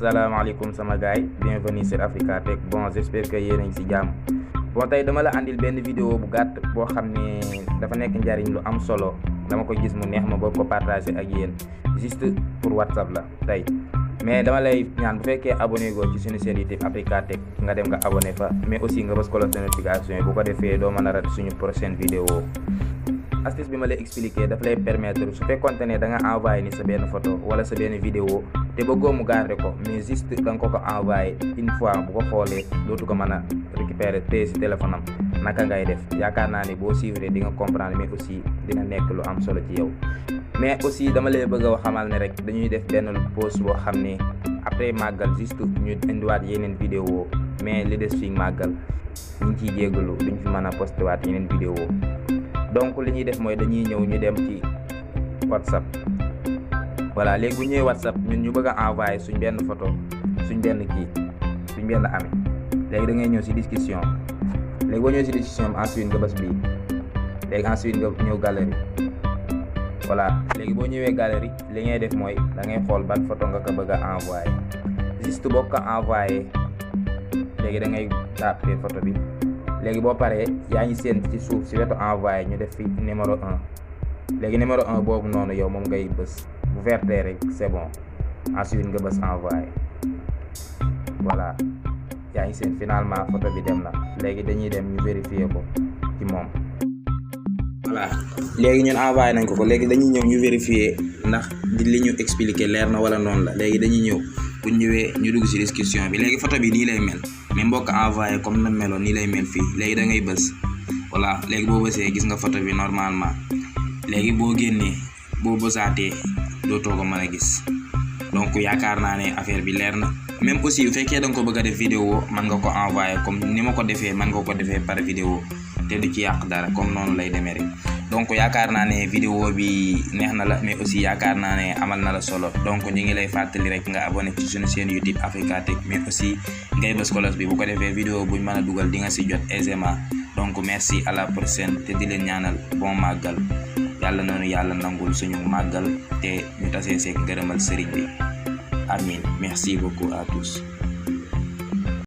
Assalamualaikum sama gars, bienvenue sur Africa Tech. Bon, j'espère que yéen a ngi ci jàmm. Bon, tey dama la andil benn vidéo bu gàtt boo xam ne dafa nekk njariñ lu am solo. Dama ko gis mu neex ma bëgg ko partager ak yéen juste pour WhatsApp la tey. Mais dama lay ñaan bu fekkee abonné go ci suñu chaîne YouTube Africa Tech nga dem nga abonné fa, mais aussi nga bës cloche de notification yi bu ko defee doo mën a rat suñu prochaine vidéo. Astuce bi ma lay expliquer daf lay permettre su fekkonte ne da nga envoyé ni sa benn photo wala sa benn vidéo te bëggoo mu garder ko, mais juste da nga ko envoyé une fois bu ko xoolee dootu ko mën a récupérer te si téléphone am naka ngay def. Yaakaar naa ne boo suivre di nga comprendre, mais aussi dina nekk lu am solo ci yow. Mais aussi dama lay bëgg a xamal ne rek dañuy def benn pause boo xam ne après màggal juste ñu indiwaat yeneen vidéo, mais li des fi màggal ñu ngi ciy jégalu duñ fi mën a posté waat yeneen vidéo. Donc li ñuy def mooy dañuy ñëw ñu dem ci WhatsApp. Voilà, léegi bu ñëwee WhatsApp ñun ñu bëgg a envoyer suñ benn photo, suñ benn ami. Léegi da ngay ñëw ci discussion. Léegi boo ñëwee ci discussion ensuite nga bës bii. Léegi ensuite nga ñëw galerie. Voilà, léegi boo ñëwee galerie li ngay def mooy da ngay xool ban photo nga ko bëgg a envoyer. Juste boo ko envoyer léegi da ngay tapé photo bi. Léegi boo paree yaa ngi seen ci suuf ci wetu envoyé ñu def fi numéro 1. Léegi numéro 1 boobu noonu yow moom ngay bës bu verte rek c'est bon. Ensuite nga bës envoyé. Voilà, yaa ngi seen finalement photo bi dem na. Léegi dañuy dem ñu vérifier ko ci moom. Voilà, léegi ñun envoyé nañ ko léegi dañuy ñëw ñu vérifier ndax li ñu expliquer leer na wala noonu la. Léegi dañuy ñëw bu ñëwee ñu dugg ci discussion bi. Léegi photo bi nii lay mel, mais mbokk envoyé comme na meloon nii lay mel fii. Léegi da ngay bës. Voilà, léegi boo bësee gis nga photo bi normalement. Léegi boo génnee boo bësaatee dootoo ko mën a gis. Donc yaakaar naa ne affaire bi leer na. Même aussi bu fekkee da nga ko bëgg a def vidéo mën nga ko envoyé comme ni ma ko defee, mën nga ko defee par vidéo te du ci yàq dara, comme noonu lay demee rek. Donc yaakaar naa ne vidéo bi neex na la, mais aussi yaakaar naa ne amal na la solo. Donc ñu ngi lay fàttali rek nga abonné ci suñu chaîne YouTube Africa Tech, mais aussi ngay bës cloche bi bu ko defee vidéo buñ mën a dugal di nga si jot aisément. Donc merci, à la prochaine te di leen ñaanal bon màggal. Yàlla noonu yàlla nangul suñu màggal te ñu tasee seeg ngërëmal sëriñ bi. Amin. Merci beaucoup à tous.